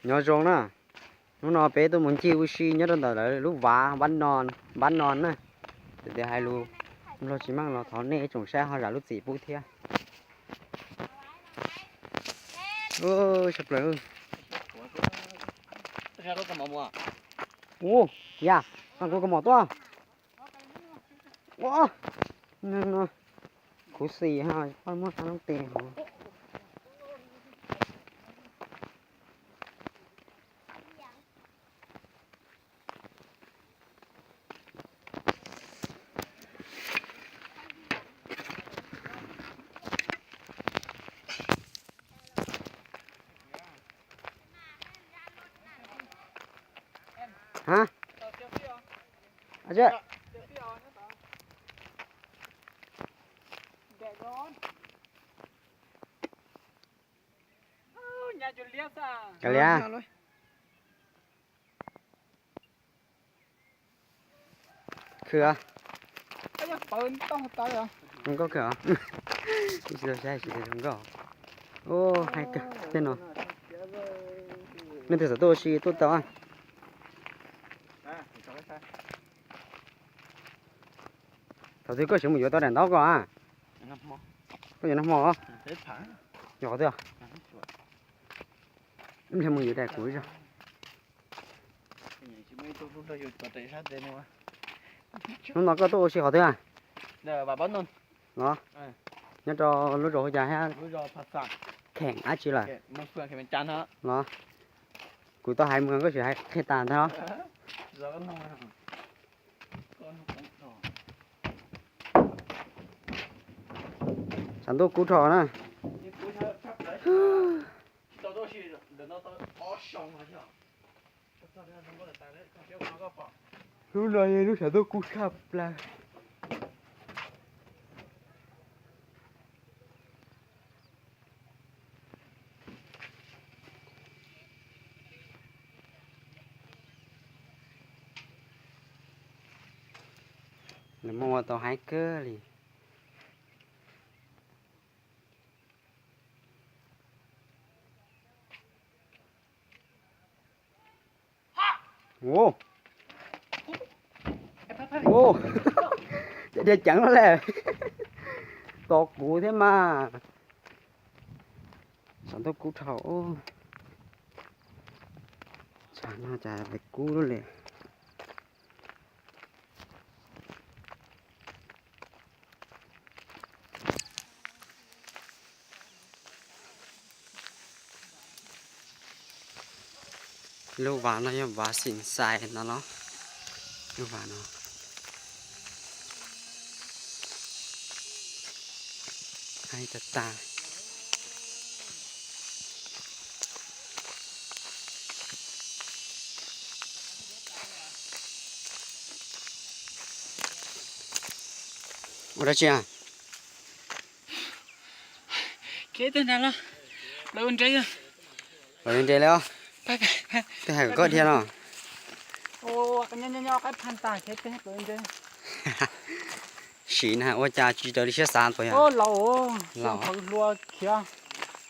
Nyob zoo na, hnub no peb tuaj mus ncig ua si nyob rau ntawm lawv lub vav, vav no, vav no na. Txawm tias hais lus Nplog tsis meej los thov nej tsoom saib ho zam lub txim pub thiab. Sawv plaws. Ua, yam, kuv kaus mom tuaj. Ua, no, khuv xim ha, koj muab sab loob tes hov. Hab, kav liam. Khw, zoo nkauj kawg os. Tsis tau saib, tsis tau zoo nkauj. Ua, hais kawg tej no. Leej twg xav tuaj ua si tuaj tau. Thaum twg koj tseem mus yuav tau daim ntaub ko a? Koj yuav nag hmo os? Yog qhov twg? Ib pliag mus yuav daim kuv ib zaug. Hnub no koj tuaj ua si qhov twg a? Los, nyob rau lub zos hu cas thiab? Kheem dab tsi lawm? Los, kuv tau hais mus koj tseem hais qhia tas ntag. Tshav ntuj kub dhau na. Hnub no yog lub tshav ntuj kub tshaj plaws. Nws muaj ua tau haib kawg li. Ua, ua, cov diav ceev lawm. Tos kuv thiab mas. Tshav ntuj kub dhau. Tshav no cas kub lawm li. Lub vas no yog vas Xim Xais no los? Lub vas no haib tag tag. Ua dab tsi a? Lawv ua ntses li os. Tej hais kom koj dhia no. Sim na ua cas tsis raws li siab xav tus yog. Laus, laus hluas khiav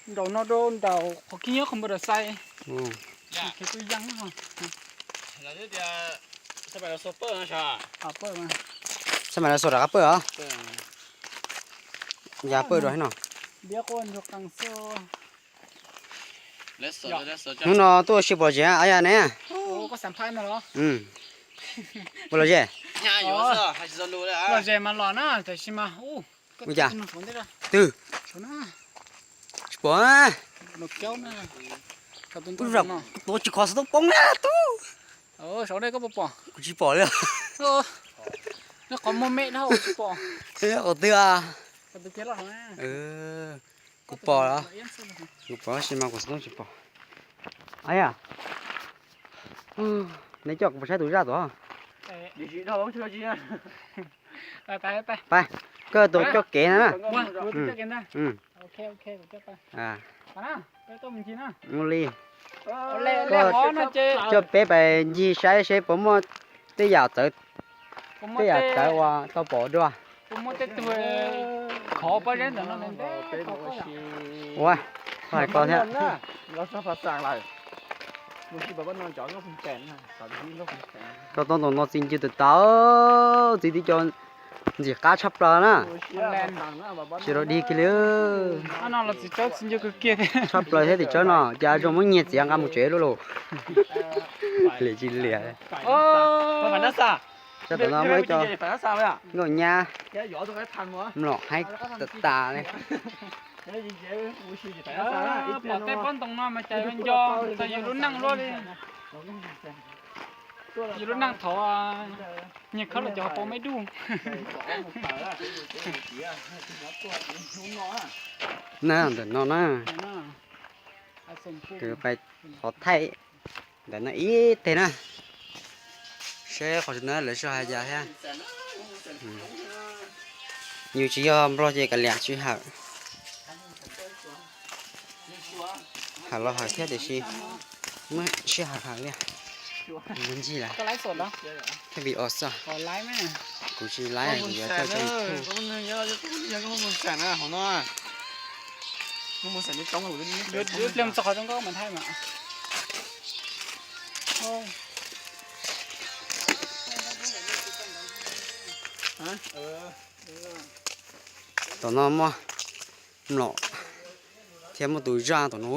nraum no rau nraum qhov kib nyob qhov npua dam xais. Khiav tu yees. Xab mais los xuas rov qab pawj os. Ya pawj dua no. Hnub no tuaj ua si pom zem a yam ne? Ua los ze? Los ze mas los na, tab sis mas ua cas? Twg? Tsis pom. Ua, tuav tsis khov xov tooj poob na tub. Kuv tsis pom li. Qhov twg? Kuv pom, kuv pom tab sis mas kuv xov tooj tsis pom. Ab yam, neb coj kuv mus saib tus zaj tuaj. Pais, koj tus coj kev na. Ua li, koj coj peb pais ncig saib seb puas muaj tej yam txawv, tej yam txawv uas tau pom dua. Ua, koj hais ko thiab. Rau tau ntawm no txiv ncw tawv tawv, txiv tib co ntxim qab tshaj plaws na. Tsis rau dig kiag li. Tshaj plaws thiab tim tsawb no, cas zoo muab nyiag txiav nqa mus tsev lawm lauj. Liam tsis liam. Sab tom no muaj ib co nkauj nyab mlom haib tas tas li. Pom tej pob ntoo no mas cas yuav nco txog yus lub neej luaj li. Yus lub neej thaum nyiag khawb los cov hauv paus me duj. Na ntawm no na, kuv pais thov thaij ntawm no ib teg na, seb qhov no lawv sib hais cas thiab. Yus tsis yog nplog ces kav liam tsis hawm. Hawm los hawm thiab tiam sis muab sij hawm hawm li. Mus ncig lawm. Thiab vim os xwb. Kuv tsis laiv, kuv yuav thaij tso YouTube. Tom no muaj mlom thiab muaj tus zaj tom no,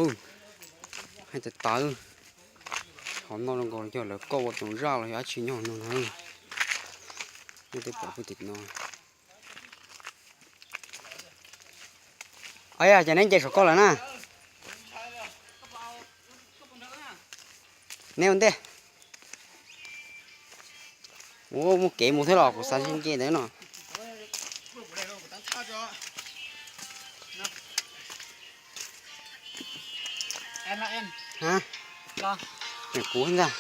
hais tawv tawv. Qhov no zoo nkaus yog lawv kauj ua tus zaj los yog dab tsi nyob no na. Nej twb pom puag tim no. Os, yog ces neb nce saum koj lawm na. Neb ua ntej. Ua muaj kev mus thiab los kuv xav nce ntawm no. Kuv ntag.